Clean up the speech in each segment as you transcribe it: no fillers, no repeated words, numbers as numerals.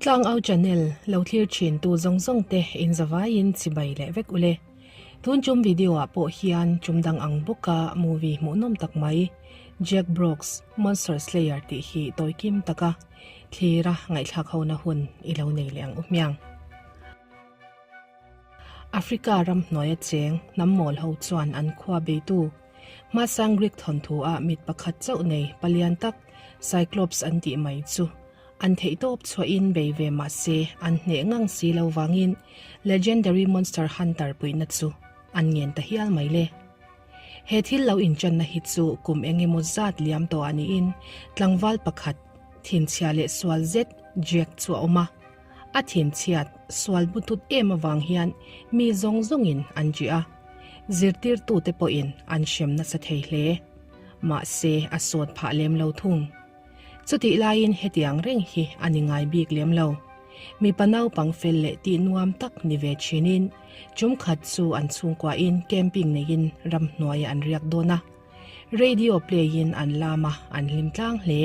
Tlangau channel lo thlir thin tu zawng zawng te in zavaiin chibai leh vek ule. Tun chum video ah pawh hian chum dang ang bawka movie hmuhnawm tak mai Jack Brooks Monster Slayer tih hi tawi kim taka thlira ngaihthlak hona hun i lo nei leh ang u hmiang. Africa ram hnuaia cheng hnam mawl ho chuan an khua beitu hmasang Greek thawnthu ah mit pakhat chauh nei palian tak Cyclops an tih mai chu an theihtawp chhuahin bei ve mah se an hneh ngang si lo vangin legendary monster hunter puihna chu an ngen ta hial mai le. He thil lo inchanna hi chu kum eng emaw zat liam tawh ah niin tlangval pakhat thinchhia leh sual zet Jack chu a awm a. A thinchhiat sual butut em avang hian mi zawng zawngin an ṭih a, zirtirtute pawhin an hrem nasa thei hle. Mahse, a sawt phah lem lo thung. Chutih laiin hetiang reng hi a ni ngai bik lem lo. Mipa naupang fel leh tih nuam tak ni ve thinin chum khat chu an chhungkuain camping neiin ramhnuaiah an riak dawn a. Radio play-in an lam a, an hlim tlang hle.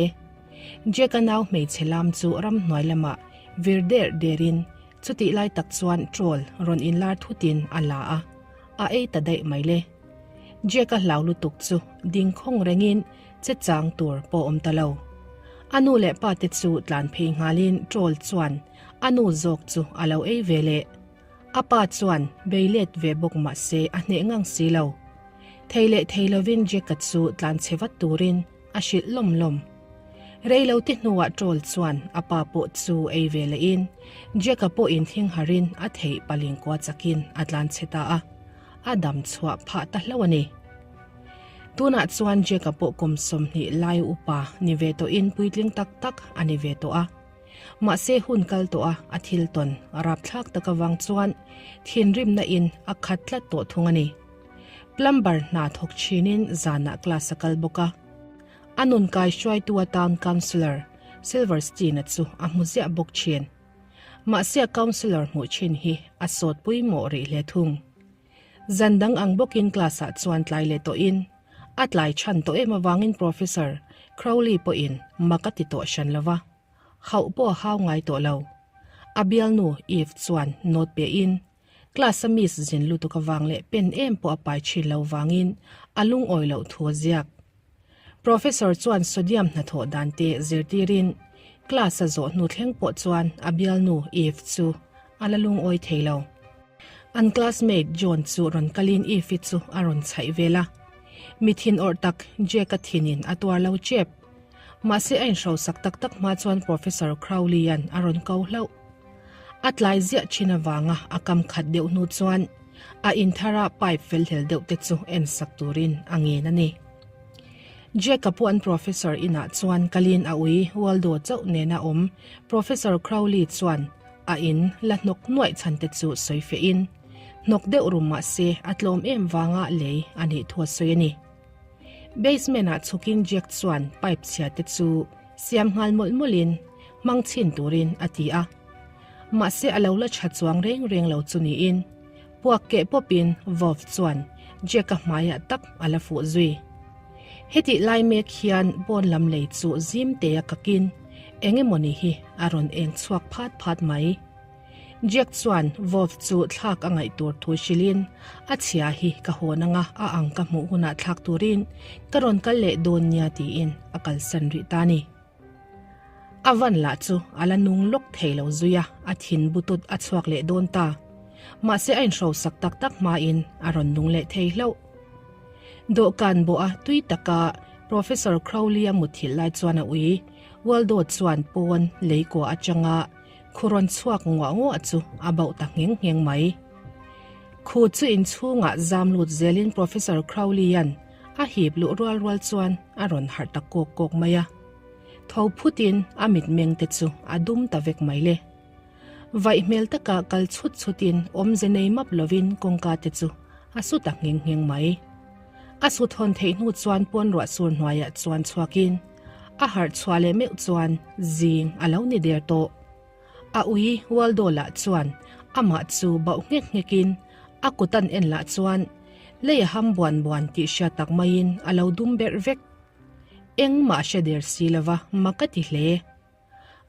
Jack-a nau hmeichhe lam chu ramhnuai lamah vir der derin chutih lai tak chuan troll rawn inlar thutin a la a, a ei ta daih mai le. Jack-a hlau lutuk chu ding khawng rengin che chang tur pawh awm ta lo. A nu leh pa te chu tlan phei nghalin troll chuan a nu zawk chu a lo ei ve leh. A pa chuan bei let ve bawk mah se a hneh ngang si lo. Thei leh thei lovin Jack-a chu tlan chhe vat turin a hrilh lawm lawm. Rei lo te hnuah Troll chuan a pa pawh chu ei ve lehin Jack-a pawhin thing harin a theih paling kua chakin a tlan chhe ta a, a dam chhuah phah ta hlauh a ni. Tunah chuan Jack-a pawh kum 20 lai upa ni ve tawhin puitling tak tak a ni ve tawh a. Mahse hun kal tawh a a thil tawn rapthlak tak avang chuan thinrimna in a khat tlat tawh thung a ni. Plumber hna thawk thinin zanah class a kal bawk a. A nun kai hruaitu atan Councillor Silverstein-a chu a hmu ziah bawk thin. Mahse a Councillor hmuh thin hi a sawt pawimawh rih hle thung. Zan dang ang bawkin class-ah chuan tlai leh tawhin a tlai chhan tawh em avangin Professor Crowley pawhin mak a ti tawh hran lo va. Hauh pawh a hau ngai tawh lo. A bialnu Eve chuan note pehin Class a miss zin lutuk avang leh pen em pawh a pai thin lo vangin a lungawi loh thu a ziak. Professor chuan sodium hnathawh dan te zirtirin class a zawh hnu thleng pawh chuan a bialnu Eve chu a la lungawi thei lo. An classmate John chu rawn kalin Eve-i chu a rawn chhaih vel a. Mi thin awrh tak Jake-a thinin a tuar lo chep. Mahse a inhrosak tak tak hma chuan Professor Crowley-a'n a rawn ko hlauh. A tlai ziah thin avanga a kam khat deuh hnu chuan a inthara pipe fel hlel deuh te chu en sak turin a ngen a ni. Jack-a pawh an professor inah chuan kalin a ui Waldo chauh nena awm Professor Crowley chuan a in la hnawk nuaih chhan te chu sawi fehin hnawk deuh rum mah se a tlawm em vanga lei a nih thu a sawi a ni. Basement ah chhukin Jack chuan pipe chhia te chu Siam nghal mawlh mawlhin hmang chhin turin a ti a. Mahse a lo la tha chuang reng reng lo chu niin puak keh pawpin Vov chuan Jack-a hmaiah tak a la fuh zui. Hetih lai mek hian pawn lam lei chu zim te a kakin eng emawni hi a rawn eng chhuak phat phat mai. Jack chuan Vov chu thlak a ngaih tur thu hrilhin a chhia hi ka hawn anga a ang ka hmuh hunah thlak turin ka rawn kal leh dawn nia tiin a kalsan rih ta ni. A van lah chu a la nung lawk thei lo zui a, a thin butut a chhuak leh dawn ta. Mahse a inhrosak tak tak hmain a rawn nung leh thei hlauh. Dawhkan bawha tui taka Professor Crowley-a mutthilh lai chuan a ui Waldo chuan pawn leikua atanga Khu rawn chhuak nguah nguah chu a bauh ta ngheng ngheng mai. Khu chu inchhungah zam lut zelin Professor Crowley-a'n a hip luh rual rual chuan a rawn harh ta kawk kawk mai a. Tho phutin a mitmeng te chu a dum ta vek mai le. Vaih hmel taka kal chhut chhutin awmze nei map lovin kawngka te chu a su ta ngheng ngheng mai. A su thawn theih hnu chuan pawn ruah sur hnuaiah chuan chhuakin A harh chhuah leh meuh chuan zing a lo ni der tawh. A ui Waldo lah chuan amah chu bauh nghek nghekin a kut an en lah chuan lei a ham buan buan tih hriat tak maiin a lo dum berh vek. Engmah a hre der si lova mak a ti hle.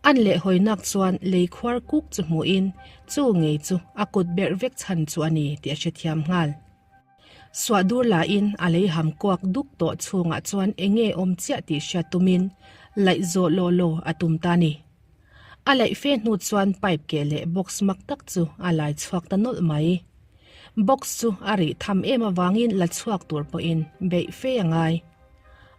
An leh hawinak chuan lei khuar kuk chu hmuhin chu ngei chu a kut berh vek chhan chu a ni tih a hrethiam nghal. Suah dur lahin a lei ham kuak duk tawh chhungah chuan eng nge awm chiah tih hriat tumin laih zawh law law a tum ta ni. A laih fe hnu chuan pipe keh leh box mak tak chu a lai chhuak ta nawlh mai. Box chu a rih tham em avangin la chhuak tur pawhin beih fe a ngai.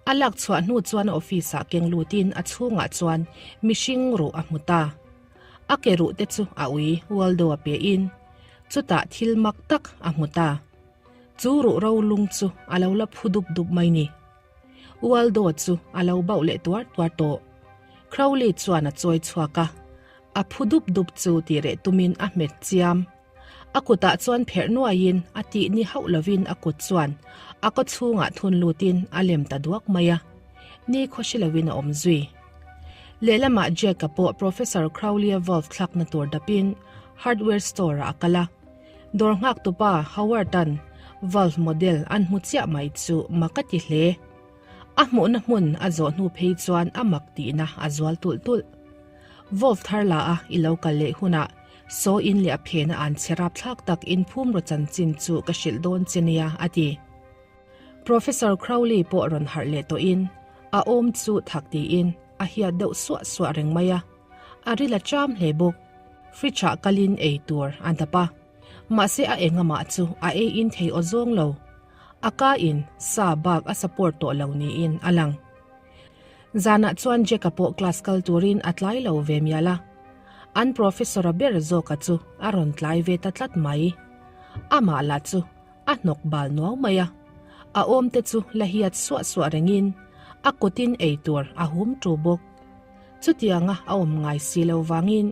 A lak chhuah hnu chuan a office ah keng lutin a chhungah chuan mihring ruh a hmu ta. A ke ruh te chu a ui Waldo a pe in chutah thil mak tak a hmu ta. Chu ruh ro lung chu a lo la phu dup dup mai ni. Waldo chu a lo bauh leh tuar tuar tawh. Crowley chuan a chawi chhuak a, a phu dup dup chu tih reh tumin a hmet chiam. A kutah chuan pherh nuaiin a tih ni hauh lovin a kut chuan a kaw chhungah thun lutin a lem ta duak mai a, ni khaw hre lovin a awm zui. Lehlamah Jack-a pawh Professor Crowley-a valve thlakna tur dapin hardware store-ah a kal a, dawr nghaktupa Howard-a'n valve model an hmu chiah mai chu mak a ti hle. A hmuhna hmun a zawh hnu phei chuan a mak tihna a zual tulh tulh. Valve thar la a i lo kal leh hunah Saw in leh a phena an chhe rapthlak tak inphum rawh chanchin chu ka hrilh dawn che nia, a ti. Professor Crowley pawh rawn harh leh tawhin a awm chu thak tiin a hiat deuh suah suah reng mai a, a ril a cham hle bawk. Fridge ah kalin ei tur a dap a, mahse a engamah chu a ei in thei aw zawng lo. A ka in sa bak a support tawh lo niin a lang. Zanah chuan Jack-a pawh class kal turin a tlai lo ve mial a. An professor-a ber zawka chu a rawn tlai ve ta tlat mai. Amah lah chu a hnawk bal nuau mai a. A awmte chu la hiat suah suah rengin a kutin ei tur a hum tu bawk. Chutianga a awm ngai si lo vangin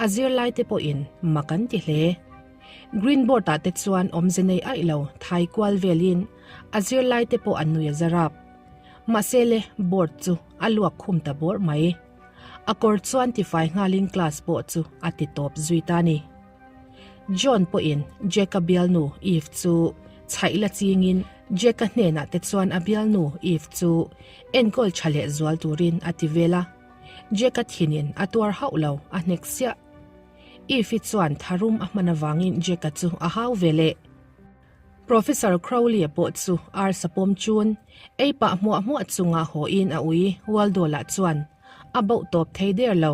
a zirlaite pawhin mak an ti hle. Green board-ah te chuan awmze nei aih lo thai kual velin a zirlaite pawh an nui a zarap. Mahse le, board chu a luak khum ta bawrh mai. A kawr chuan tifai nghalin class pawh chu a ti tawp zui ta ni. John pawhin Jack-a bialnu Eve chu chhaih la chingin Jack-a hnenah te chuan a bialnu Eve chu enkawl tha leh zual turin a ti vel a. Jack-a thinin a tuar hauh lo, a hnek siah. Eve-i chuan tharum a hman avangin Jack-a chu a hau ve leh. Professor Crowley-a pawh chu arsa pawm chun ei pah hmuah hmuah chunga hawiin a ui Waldo-lah chuan a bauh tawp thei der lo.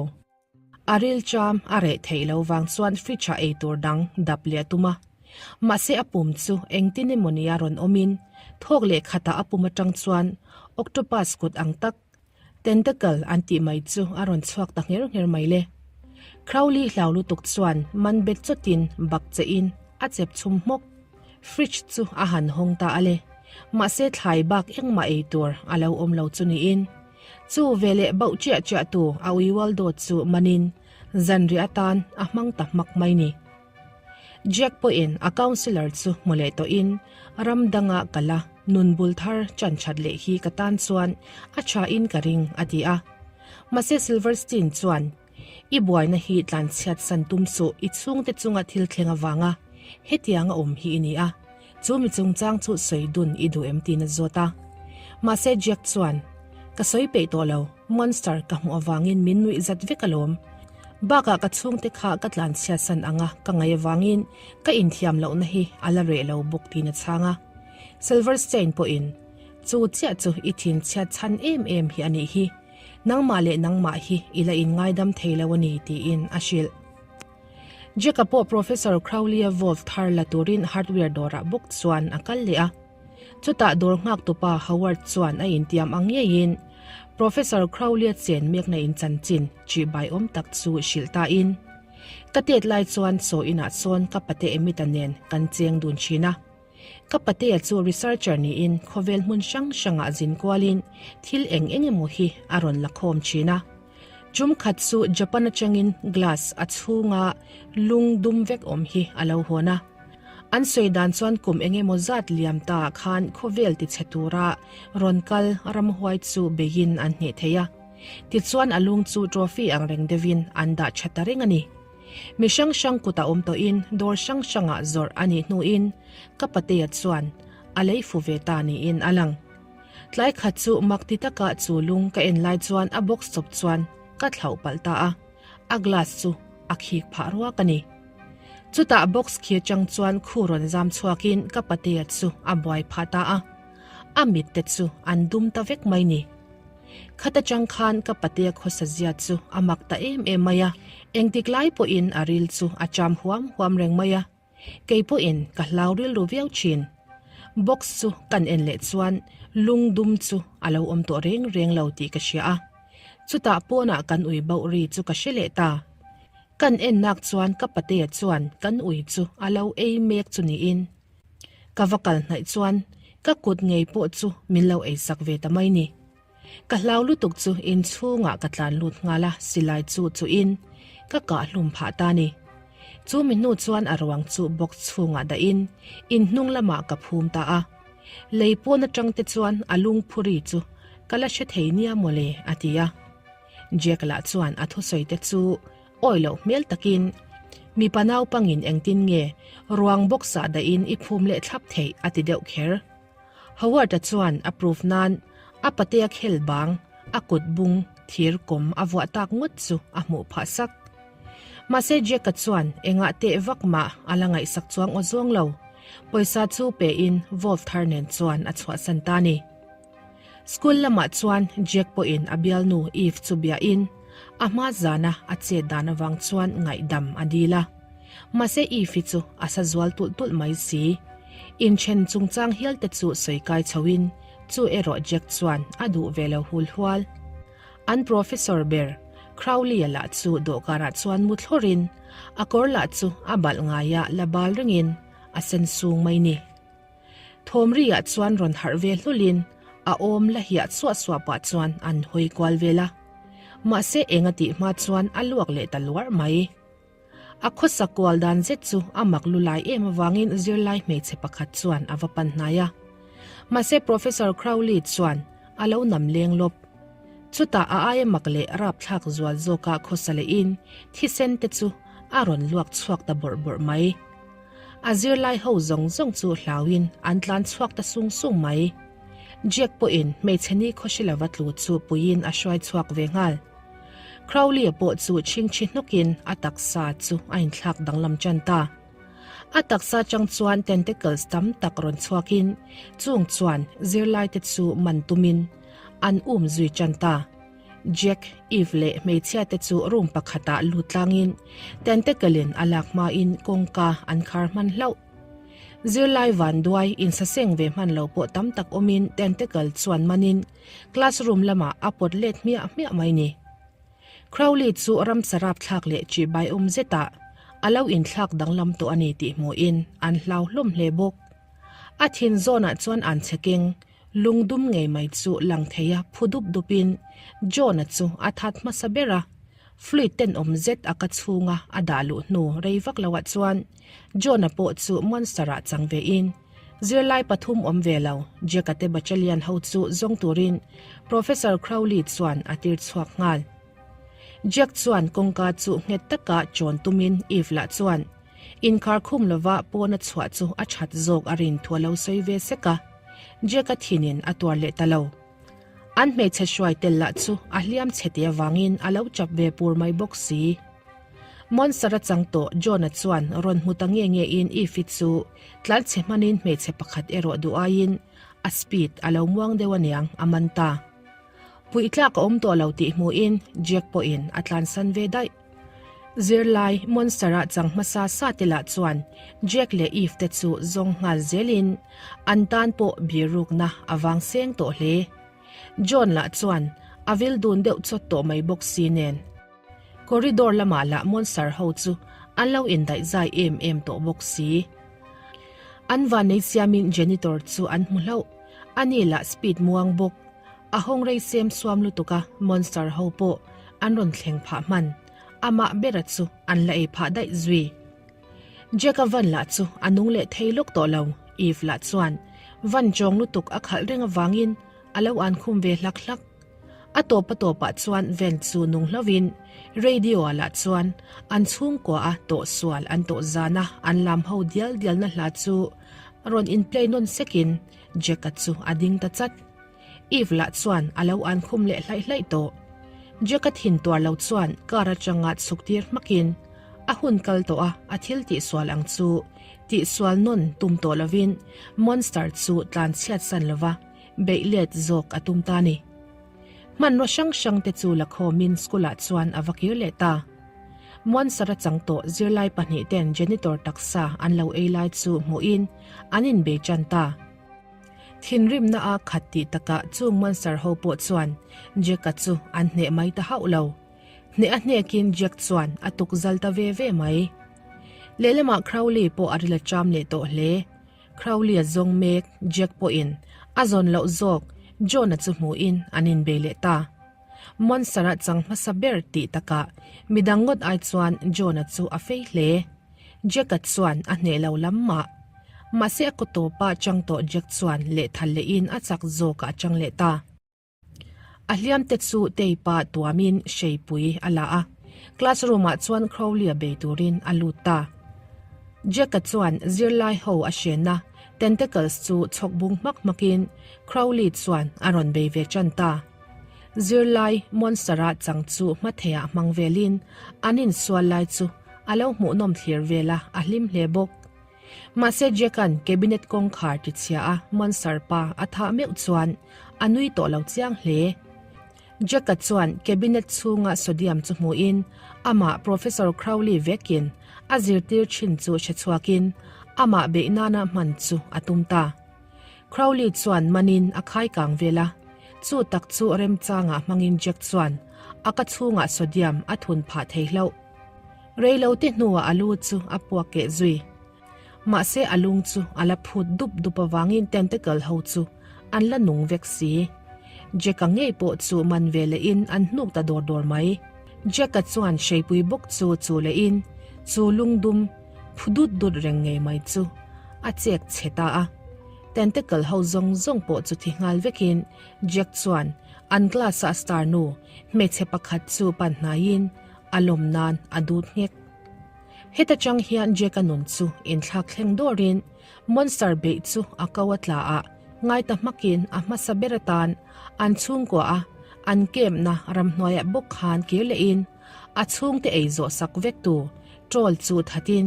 A ril cham a reh theih lo vang chuan fridge-ah ei tur dang dap leh a tum a. Mahse a pum chu engtin emaw nia rawn awmin thawk leh khatah a pum atang chuan octopus kut ang tak Tentacle an tih mai chu a rawn chhuak ta ngher ngher mai le. Crowley hlau lutuk chuan man bet chawtin bak che in a chep chhum hmawk. Fridge chu a han hawng ta a le. Mahse thlai bak engmah ei tur a lo awm lo chu niin. Chu veleh bauh chiah chiah tu a ui Waldo chu manin zanriah atan a hmang ta hmak mai ni. Jack pawhin a councillor chu hmu leh tawhin ram danga kal a, nun bul thar chan that leh hi ka tan chuan a tha in ka ring a ti a. Mahse Silverstein chuan, I buaina hi tlanchhiat san tum suh i chhungte chunga thil thleng avanga hetianga awm hi i ni a, chu mi chungchang chu sawi dun i duh em tiin a zawt a. Mahse Jack chuan, Ka sawi peih tawh lo, monster ka hmuh avangin min nuih zat vek alawm. Bakah ka chhungte kha ka tlanchhiat san ang a, ka ngaih avangin ka inthiam lohna hi a la reh lo bawk tiin a chhang a. Silverstein pawhin, Chu chiah chu i thinchhiat chhan em em hi a nih hi. Nangmah leh nangmah hi i la inngaidam thei lo a ni tiin a hrilh. Jack-a pawh Professor Crowley-a valve thar la turin hardware dawrah bawk chuan a kal leh a. Chutah dawr nghaktupa Howard chuan a intiam ang ngeiin Professor Crowley-a chen mekna in chanchin ṭihbai awm tak chu hrilh tain, Ka tet lai chuan chaw inah sawn ka pate Emmett-a nen kan cheng dun ṭhin a. Ka patea chu researcher niin khawvel hmun hrang hrangah zin kualin thil eng eng emaw hi a rawn la khawm ṭhin a. Tum khat chu Japan atangin glass a chhunga lung dum vek awm hi a lo hawn a. An sawi dan chuan kum eng emaw zat liam ta khan khawvel tichhe tura rawn kal ramhuai chu beiin an hneh thei a. Tichuan a lung chu trophy ang reng deuhin an dah tha ta reng a ni. Mi hrang hrang kut a awm tawhin dawr hrang hrangah zawrh a nih hnuin ka patea chuan a lei fu ve ta niin a lang. Tlai khat chu mak ti taka chu lung ka en lai chuan a box chawp chuan ka thlauh palh ta a. A glass chu a khik phah ruak a ni. Chutah box khi atang chuan khu rawn zam chhuakin ka patea chu a buai phah ta a. A mit te chu an dum ta vek mai ni. Khat atang khan ka patea khawsa zia chu a mak ta em em mai a. Engtik lai pawhin a ril chu a cham huam huam reng mai a. Kei pawhin ka hlau rilru viau thin. Box chu kan en leh chuan lung dum chu a lo awm tawh reng reng lo tih ka hria a. Chutah pawnah kan ui bauh ri chu ka hre leh ta. Kan en nak chuan ka patea chuan kan ui chu a lo ei mek chu niin. Ka va kal hnaih chuan ka kut ngei pawh chu min lo eisak ve ta mai ni. Ka hlau lutuk chu inchhungah ka tlan lut nghal a, silai chu chuhin ka kah hlum phah ta ni. Chu mi hnu chuan a ruang chu box chhungah dahin inhnung lamah ka phum ta a. Lei pawn atang te chuan a lungphuri chu ka la hre thei nia mawle a ti a. Jack lah chuan a thusawi te chu awi loh hmel takin mipa naupangin engtin nge ruang box ah dahin i phum leh thlap theih a ti deuh kher. Howard-a chuan a proof nan a patea khel bang a kut bung thir kawm a vuah tak ngawt chu a hmuh phah sak. Mahse Jack-a chuan engah teh vak mah a la ngaihsak chuang aw zawng lo. Pawisa chu pe in Wolf thar nen chuan a chhuahsan ta ni. School lamah chuan Jack pawhin a bialnu Eve chu biahin a hma zana a chet dan avang chuan ngaihdam a dil a. Mahse Eve hi chu a sa zual tulh tulh mai si. Inthen chungchang hial te chu sawi kai chhoin chu erawh Jack chuan a duh ve lo hul hual. An professor ber Crowley-a lah chu dawhkanah chuan mu thlawrin a kawr lah chu a balh ngaia la bal rengin a sen sung mai ni. Thawmri-ah chuan rawn harh ve hlulin a awm la hiah suah suah pah chuan an hawi kual vel a. Mahse eng a tih hma chuan a luak leh ta luarh mai. A khawsa kual dan zet chu a mak lu lai em avangin zirlai hmeichhe pakhat chuan a va pan hnai a. Mahse Professor Crowley chuan a lo nam leng lawp. Chutah a aia mak leh rapthlak zual zawka khawsa lehin thisen te chu a rawn luak chhuak ta bawrh bawrh mai. A zirlai ho zawng zawng chu hlauin an tlan chhuak ta sung sung mai. Jack pawhin hmeichhe ni khawhri lova tlu chu puiin a hruai chhuak ve nghal. Crowley-a pawh chu chhingchhi hnawkin a taksa chu a inthlak danglam tan ta. A taksa chang chuan tentacles tam tak rawn chhuakin chung chuan zirlaite chu man tumin an um zui tan ta. Jack, Eve leh hmeichhiate chu room pakhatah lut tlangin tentacle-in a lak hmain kawngka an khar hman hlauh. Zirlai vanduai insaseng ve hman lo pawh tam tak awmin tentacle chuan manin classroom lamah a pawt let hmiah hmiah mai ni. Crowley chu ramsa rapthlak leh chibai awm zetah a lo inthlak danglam tawh a ni tih hmuhin an hlau hlawm hle bawk. A thin zawnah chuan an che keng Lungdum ngei mai chu lang thei a phu dup dupin John-a chu a that hmasa ber a, fluid tenawm zet a ka chhunga a dah luh hnu rei vak loah chuan John-a pawh chu monster-ah chang vein zirlai pathum awm ve lo Jack-a te battalion ho chu zawng turin Professor Crowley chuan a tir chhuak nghal. Jack chuan kawngka chu nghet taka chawn tumin Eve lah chuan Inkhar khum lova pawna chhuah chu a that zawk a rin thu a lo sawi ve sek a, Jack-a thinin a tuar leh ta lo. An hmeichhe hruai tel lah chu a hliam chhe tih avangin a lo chap ve pur mai bawk si. Monster-a chang tawh John-a chuan rawn hmu ta nge nge in Eve-i chu tlan chhe hmanin hmeichhe pakhat erawh duh aiin a speed a lo muang deuh aniang a man ta. Puih tlak a awm tawh lo tih hmuhin Jack pawhin a tlansan ve daih. Zirlai Monster-a chang hmasa sa te lah chuan Jack leh Eve te chu zawng nghal zelin an tan pawh birukna a vang seng tawh hle. John lah chuan a vil dun deuh chawt tawh mai bawk si nen. Corridor lamah lah Monster ho chu an lo indaih zai em em tawh bawk si. An vannei siamin janitor chu an hmu hlauh. Ani lah speed muang bawk. A hawng rei sem suam lutuk a, monster ho pawh an rawn thleng phah hman. Amah bera chu an la ei phah daih zui. Jack-a van lah chu a nung leh thei lawk tawh lo, Eve lah chuan van chawng lutuk a khalh reng avangin a lo an khum ve hlak hlak. A tawp a tawpah chuan van chu nung hlovin radio-ah lah chuan an chhungkua a tawhsual an tawh zana an lam ho dial dialna hla chu rawn in-play nawn sekin Jack-a chu a ding ta chat. Eve lah chuan a lo an khum leh hlaih hlaih tawh. Jack-a thin tuar lo chuan car atanga chhuk tir hmakin a hun kal tawh a, a thil tihsual ang chu tihsual nawn tum tawh lovin Monster chu tlan chhiat san lova beih let zawk a tum ta a ni. Hmanraw hrang hrang te chu la khawmin school ah chuan a va kir leh ta. Monster a chang tawh zirlai pahnihten janitor taksa an lo ei lai chu hmuhin an inbei tan ta. Thinrimna a khat tih takah chung monster ho pawh chuan Jack-a chu an hneh mai ta hauh lo. Hneh a hnekin Jack chuan a tuk zal ta ve ve mai. Lehlamah Crowley pawh a ril a ṭam leh tawh hle. Crowley-a zawng mek Jack pawhin a zawn loh zawk John-a chu hmuhin an inbei leh ta. Monster-a chang hmasa ber tih takah midang ngawt ai chuan John-a chu a fei hle. Jack-a chuan a hneh lo lam mah. Mahse a kaw tawpa chang tawh Jack chuan lehthal lehin a chak zawkah a chang leh ta. A hliam te chu tape a tuamin hreipui a la a, classroom ah chuan Crowley-a bei turin a lut ta. Jack-a chuan zirlai ho a hrenna tentacles chu chhawk bung hmak hmakin Crowley chuan a rawn bei ve tan ta. Zirlai monster-a chang chu hmatheiah hmang velin an insual lai chu a lo hmuhnawm thlir vel a, a hlim hle bawk. Mahse Jack-a'n cabinet kawngkhar tichhia a monster pa a thah meuh chuan a nui tawh lo chiang hle. Jack-a chuan cabinet chhunga sodium chu hmuhin amah Professor Crowley vekin a zirtir thin chu hre chhuakin amah beih nana hman chu a tum ta. Crowley chuan manin a khai kang vel a, chu tak chu remchangah hmangin Jack chuan a ka chhungah sodium a thun phah thei hlauh. Reilote hnuah a lu chu a puak keh zui. Mahse a lung chu a la phut dup dup avangin tentacle ho chu an la nung vek si. Jack-a ngei pawh chu man ve lehin an hnuk ta dawr dawr mai. Jack-a chuan hreipui bawk chu chu lehin chu lungdum phu dut dut reng ngei mai chu a chek chhe ta a. Tentacle ho zawng zawng pawh chu thi nghal vekin Jack chuan an class-a star nu hmeichhe pakhat chu pan hnaiin a lawm nan a dut nghek. Heta chang hian Jack-a nun chu inthlak thleng dawrin monster beih chu a ko a tla a, ngai ta hmakin a hmasa ber atan an chhungkua a, an camp-na ramhnuaiah bawk khan kir lehin a chhungte ei zawh sak vek tu troll chu thatin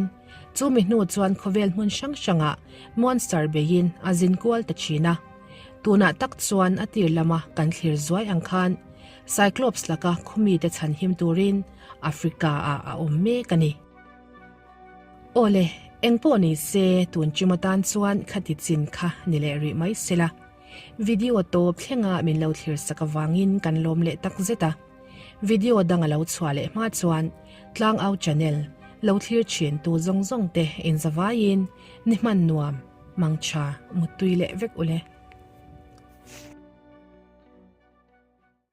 chumi hnu chuan khawvel hmun hrang hrangah monster beihin a zin kual ta thin a. Tunah tak chuan a tir lama kan thlir zuai ang khan Cyclops laka khawmite chhanhim turin Africa-ah a awm mek a ni. Awle, engpawh ni se tun chim atan chuan khati chin kha ni leh rih mai sela. Video tawp thlenga min lo thlir sak avangin kan lawm leh tak zet a. Video dang a lo chhuah leh hma chuan Tlangau Channel lo thlir thin tu zawng zawng te inzavaiin ni hman nuam, mangtha, muttui leh vek ule.